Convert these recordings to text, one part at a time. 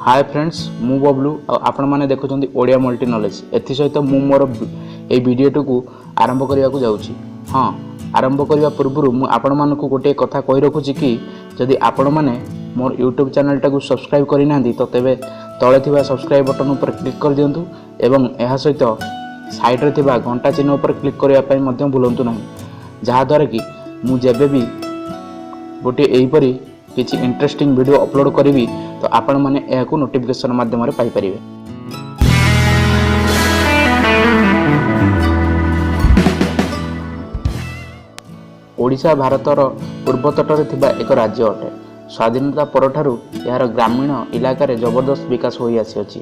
ହାଏ friends, ମୁଁ ବବଲୁ ଆଉ ଆପଣମାନେ ଦେଖୁଛନ୍ତି ଓଡ଼ିଆ ମଲ୍ଟି ନଲେଜ୍। ଏଥିସହିତ ମୁଁ ମୋର ଏଇ ଭିଡ଼ିଓଟିକୁ ଆରମ୍ଭ କରିବାକୁ ଯାଉଛି। ହଁ, ଆରମ୍ଭ କରିବା ପୂର୍ବରୁ ମୁଁ ଆପଣମାନଙ୍କୁ ଗୋଟିଏ କଥା କହି ରଖୁଛି କି ଯଦି ଆପଣମାନେ ମୋର ୟୁଟ୍ୟୁବ୍ ଚ୍ୟାନେଲଟାକୁ ସବସ୍କ୍ରାଇବ୍ କରିନାହାନ୍ତି, ତ ତେବେ ତଳେ ଥିବା ସବସ୍କ୍ରାଇବ୍ ବଟନ୍ ଉପରେ କ୍ଲିକ୍ କରିଦିଅନ୍ତୁ ଏବଂ ଏହା ସହିତ ସାଇଡ଼୍ରେ ଥିବା ଘଣ୍ଟା ଚିହ୍ନ ଉପରେ କ୍ଲିକ୍ କରିବା ପାଇଁ ମଧ୍ୟ ଭୁଲନ୍ତୁ ନାହିଁ, ଯାହାଦ୍ୱାରା କି ମୁଁ ଯେବେ ବି ଗୋଟିଏ ଏହିପରି କିଛି ଇଣ୍ଟରେଷ୍ଟିଂ ଭିଡ଼ିଓ ଅପଲୋଡ଼ କରିବି, ତ ଆପଣମାନେ ଏହାକୁ ନୋଟିଫିକେସନ୍ ମାଧ୍ୟମରେ ପାଇପାରିବେ। ଓଡ଼ିଶା ଭାରତର ପୂର୍ବ ତଟରେ ଥିବା ଏକ ରାଜ୍ୟ ଅଟେ। ସ୍ୱାଧୀନତା ପରଠାରୁ ଏହାର ଗ୍ରାମୀଣ ଇଲାକାରେ ଜବରଦସ୍ତ ବିକାଶ ହୋଇ ଆସିଅଛି।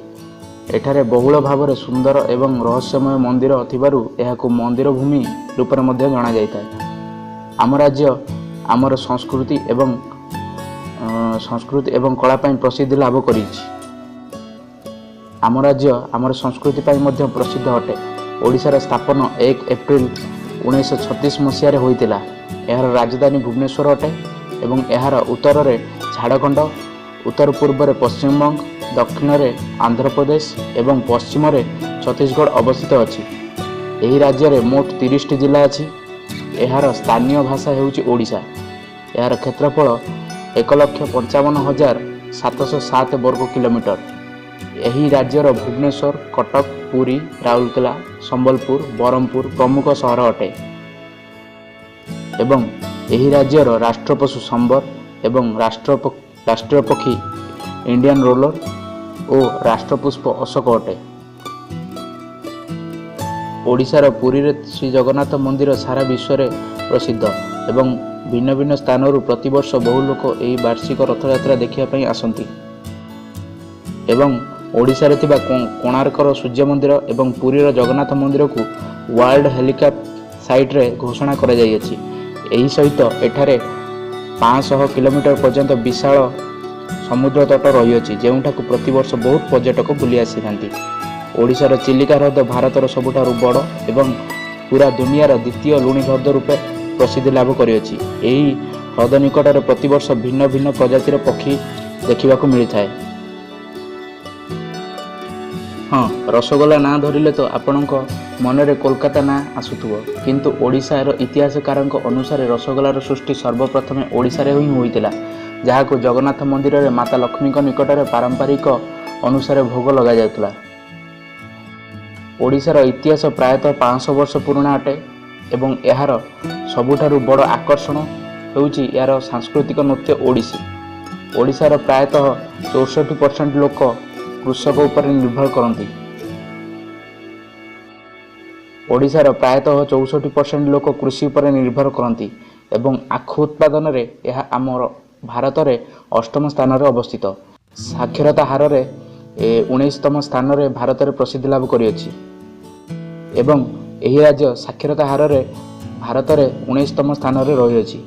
ଏଠାରେ ବହୁଳ ଭାବରେ ସୁନ୍ଦର ଏବଂ ରହସ୍ୟମୟ ମନ୍ଦିର ଥିବାରୁ ଏହାକୁ ମନ୍ଦିର ଭୂମି ରୂପରେ ମଧ୍ୟ ଜଣାଯାଇଥାଏ। ଆମ ରାଜ୍ୟ ଆମର ସଂସ୍କୃତି ଏବଂ କଳା ପାଇଁ ପ୍ରସିଦ୍ଧି ଲାଭ କରିଛି। ଆମ ରାଜ୍ୟ ଆମର ସଂସ୍କୃତି ପାଇଁ ମଧ୍ୟ ପ୍ରସିଦ୍ଧ ଅଟେ। ଓଡ଼ିଶାର ସ୍ଥାପନ 1 ଏପ୍ରିଲ 1936 ମସିହାରେ ହୋଇଥିଲା। ଏହାର ରାଜଧାନୀ ଭୁବନେଶ୍ୱର ଅଟେ ଏବଂ ଏହାର ଉତ୍ତରରେ ଝାଡ଼ଖଣ୍ଡ, ଉତ୍ତର ପୂର୍ବରେ ପଶ୍ଚିମବଙ୍ଗ, ଦକ୍ଷିଣରେ ଆନ୍ଧ୍ରପ୍ରଦେଶ ଏବଂ ପଶ୍ଚିମରେ ଛତିଶଗଡ଼ ଅବସ୍ଥିତ ଅଛି। ଏହି ରାଜ୍ୟରେ ମୋଟ 30ଟି ଜିଲ୍ଲା ଅଛି। ଏହାର ସ୍ଥାନୀୟ ଭାଷା ହେଉଛି ଓଡ଼ିଶା। ଏହାର କ୍ଷେତ୍ରଫଳ 1,55,707 ବର୍ଗ କିଲୋମିଟର। ଏହି ରାଜ୍ୟର ଭୁବନେଶ୍ୱର, କଟକ, ପୁରୀ, ରାଉରକେଲା, ସମ୍ବଲପୁର, ବ୍ରହ୍ମପୁର ପ୍ରମୁଖ ସହର ଅଟେ ଏବଂ ଏହି ରାଜ୍ୟର ରାଷ୍ଟ୍ରପଶୁ ସମ୍ବର ଏବଂ ରାଷ୍ଟ୍ରୀୟ ପକ୍ଷୀ ଇଣ୍ଡିଆନ୍ ରୋଲର ଓ ରାଷ୍ଟ୍ରପୁଷ୍ପ ଅଶୋକ ଅଟେ। ଓଡ଼ିଶାର ପୁରୀରେ ଶ୍ରୀ ଜଗନ୍ନାଥ ମନ୍ଦିର ସାରା ବିଶ୍ୱରେ ପ୍ରସିଦ୍ଧ ଏବଂ ଭିନ୍ନ ଭିନ୍ନ ସ୍ଥାନରୁ ପ୍ରତିବର୍ଷ ବହୁ ଲୋକ ଏହି ବାର୍ଷିକ ରଥଯାତ୍ରା ଦେଖିବା ପାଇଁ ଆସନ୍ତି। ଏବଂ ଓଡ଼ିଶାରେ ଥିବା କୋଣାର୍କର ସୂର୍ଯ୍ୟ ମନ୍ଦିର ଏବଂ ପୁରୀର ଜଗନ୍ନାଥ ମନ୍ଦିରକୁ ୱାର୍ଲଡ ହେରିଟେଜ୍ ସାଇଟ୍ରେ ଘୋଷଣା କରାଯାଇଅଛି। ଏହି ସହିତ ଏଠାରେ 500 କିଲୋମିଟର ପର୍ଯ୍ୟନ୍ତ ବିଶାଳ ସମୁଦ୍ର ତଟ ରହିଅଛି, ଯେଉଁଠାକୁ ପ୍ରତିବର୍ଷ ବହୁତ ପର୍ଯ୍ୟଟକ ବୁଲି ଆସିଥାନ୍ତି। ଓଡ଼ିଶାର ଚିଲିକା ହ୍ରଦ ଭାରତର ସବୁଠାରୁ ବଡ଼ ଏବଂ ପୁରା ଦୁନିଆର ଦ୍ୱିତୀୟ ଲୁଣି ହ୍ରଦ ରୂପେ ପ୍ରସିଦ୍ଧି ଲାଭ କରିଅଛି। ଏହି ହ୍ରଦ ନିକଟରେ ପ୍ରତିବର୍ଷ ଭିନ୍ନ ଭିନ୍ନ ପ୍ରଜାତିର ପକ୍ଷୀ ଦେଖିବାକୁ ମିଳିଥାଏ। ହଁ, ରସଗୋଲା ନାଁ ଧରିଲେ ତ ଆପଣଙ୍କ ମନରେ କୋଲକାତା ନାଁ ଆସୁଥିବ, କିନ୍ତୁ ଓଡ଼ିଶାର ଇତିହାସକାରଙ୍କ ଅନୁସାରେ ରସଗୋଲାର ସୃଷ୍ଟି ସର୍ବପ୍ରଥମେ ଓଡ଼ିଶାରେ ହିଁ ହୋଇଥିଲା, ଯାହାକୁ ଜଗନ୍ନାଥ ମନ୍ଦିରରେ ମାତା ଲକ୍ଷ୍ମୀଙ୍କ ନିକଟରେ ପାରମ୍ପରିକ ଅନୁସାରେ ଭୋଗ ଲଗାଯାଉଥିଲା। ଓଡ଼ିଶାର ଇତିହାସ ପ୍ରାୟତଃ 500 ବର୍ଷ ପୁରୁଣା ଅଟେ ଏବଂ ଏହାର ସବୁଠାରୁ ବଡ଼ ଆକର୍ଷଣ ହେଉଛି ଏହାର ସାଂସ୍କୃତିକ ନୃତ୍ୟ ଓଡ଼ିଶୀ। ଓଡ଼ିଶାର ପ୍ରାୟତଃ 64% ଲୋକ କୃଷକ ଉପରେ ନିର୍ଭର କରନ୍ତି। ଓଡ଼ିଶାର ପ୍ରାୟତଃ 64% ଲୋକ କୃଷି ଉପରେ ନିର୍ଭର କରନ୍ତି ଏବଂ ଆଖୁ ଉତ୍ପାଦନରେ ଏହା ଆମର ଭାରତରେ ଅଷ୍ଟମ ସ୍ଥାନରେ ଅବସ୍ଥିତ। ସାକ୍ଷରତା ହାରରେ 19ତମ ସ୍ଥାନରେ ଭାରତରେ ପ୍ରସିଦ୍ଧି ଲାଭ କରିଅଛି ଏବଂ ଏହି ରାଜ୍ୟ ସାକ୍ଷରତା ହାରରେ ଭାରତରେ 19ତମ ସ୍ଥାନରେ ରହିଅଛି।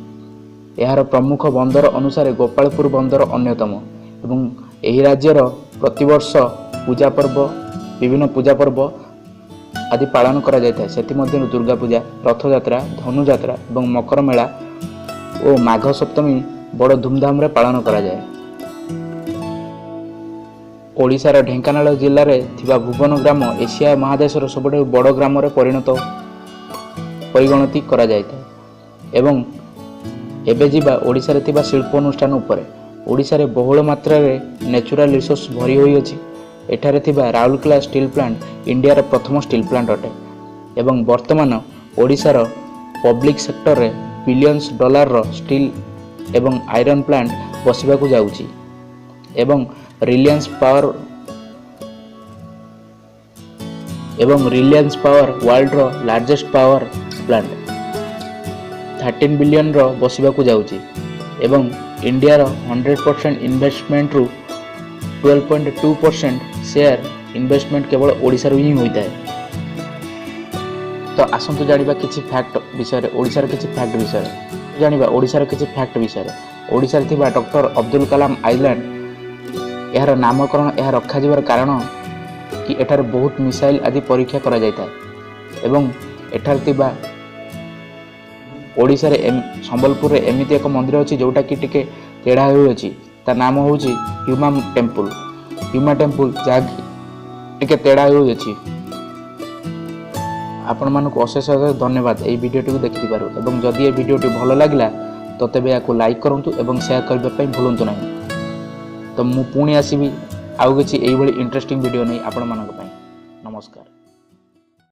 ଏହାର ପ୍ରମୁଖ ବନ୍ଦର ଅନୁସାରେ ଗୋପାଳପୁର ବନ୍ଦର ଅନ୍ୟତମ। ଏବଂ ଏହି ରାଜ୍ୟର ପ୍ରତିବର୍ଷ ପୂଜା ପର୍ବ, ବିଭିନ୍ନ ପୂଜା ପର୍ବ ଆଦି ପାଳନ କରାଯାଇଥାଏ। ସେଥିମଧ୍ୟରୁ ଦୁର୍ଗା ପୂଜା, ରଥଯାତ୍ରା, ଧନୁଯାତ୍ରା ଏବଂ ମକର ମେଳା ଓ ମାଘ ସପ୍ତମୀ ବଡ଼ ଧୁମଧାମରେ ପାଳନ କରାଯାଏ। ଓଡ଼ିଶାର ଢେଙ୍କାନାଳ ଜିଲ୍ଲାରେ ଥିବା ଭୁବନ ଗ୍ରାମ ଏସିଆ ମହାଦେଶର ସବୁଠାରୁ ବଡ଼ ଗ୍ରାମରେ ପରିଗଣତି କରାଯାଇଥାଏ। ଏବଂ ଏବେ ଯିବା ଓଡ଼ିଶାରେ ଥିବା ଶିଳ୍ପ ଅନୁଷ୍ଠାନ ଉପରେ। ଓଡ଼ିଶାରେ ବହୁଳ ମାତ୍ରାରେ ନ୍ୟାଚୁରାଲ ରିସୋର୍ସ ଭରି ହୋଇଅଛି। ଏଠାରେ ଥିବା ରାଉରକେଲା ଷ୍ଟିଲ୍ ପ୍ଲାଣ୍ଟ ଇଣ୍ଡିଆର ପ୍ରଥମ ଷ୍ଟିଲ୍ ପ୍ଲାଣ୍ଟ ଅଟେ ଏବଂ ବର୍ତ୍ତମାନ ଓଡ଼ିଶାର ପବ୍ଲିକ୍ ସେକ୍ଟରରେ ବିଲିୟନ୍ସ ଡଲାରର ଷ୍ଟିଲ୍ ଏବଂ ଆଇରନ୍ ପ୍ଲାଣ୍ଟ ବସିବାକୁ ଯାଉଛି ଏବଂ ରିଲାଏନ୍ସ ପାୱାର ୱାର୍ଲଡର ଲାର୍ଜେଷ୍ଟ ପାୱାର ପ୍ଲାଣ୍ଟ 13 ବିଲିୟନର ବସିବାକୁ ଯାଉଛି ଏବଂ ଇଣ୍ଡିଆର 100% ଇନଭେଷ୍ଟମେଣ୍ଟରୁ 12.2% ସେୟାର ଇନଭେଷ୍ଟମେଣ୍ଟ କେବଳ ଓଡ଼ିଶାରୁ ହିଁ ହୋଇଥାଏ। ତ ଆସନ୍ତୁ ଜାଣିବା କିଛି ଫ୍ୟାକ୍ଟ ବିଷୟରେ, ଓଡ଼ିଶାର କିଛି ଫ୍ୟାକ୍ଟ ବିଷୟରେ ଜାଣିବା। ଓଡ଼ିଶାର କିଛି ଫ୍ୟାକ୍ଟ ବିଷୟରେ, ଓଡ଼ିଶାରେ ଥିବା ଡକ୍ଟର ଅବଦୁଲ କାଲାମ ଆଇଲ୍ୟାଣ୍ଡ, ଏହାର ନାମକରଣ ଏହା ରଖାଯିବାର କାରଣ କି ଏଠାରେ ବହୁତ ମିସାଇଲ ଆଦି ପରୀକ୍ଷା କରାଯାଇଥାଏ। ଏବଂ ଏଠାରେ ଥିବା ଓଡ଼ିଶାରେ ସମ୍ବଲପୁରରେ ଏମିତି ଏକ ମନ୍ଦିର ଅଛି, ଯେଉଁଟାକି ଟିକେ ତେଢ଼ା ହୋଇଅଛି। ତା ନାମ ହେଉଛି ହୁମା ଟେମ୍ପୁଲ। ହ୍ୟୁମା ଟେମ୍ପୁଲ, ଯାହାକି ଟିକେ ତେଢ଼ା ହେଉଅଛି। ଆପଣମାନଙ୍କୁ ଅଶେଷ ଅଶେଷ ଧନ୍ୟବାଦ ଏହି ଭିଡ଼ିଓଟିକୁ ଦେଖିଥିବାରୁ ଏବଂ ଯଦି ଏ ଭିଡ଼ିଓଟି ଭଲ ଲାଗିଲା ତ ତେବେ ଏହାକୁ ଲାଇକ୍ କରନ୍ତୁ ଏବଂ ସେୟାର କରିବା ପାଇଁ ଭୁଲନ୍ତୁ ନାହିଁ। ତ ମୁଁ ପୁଣି ଆସିବି ଆଉ କିଛି ଏଇଭଳି ଇଣ୍ଟରେଷ୍ଟିଂ ଭିଡ଼ିଓ ନେଇ ଆପଣମାନଙ୍କ ପାଇଁ। ନମସ୍କାର।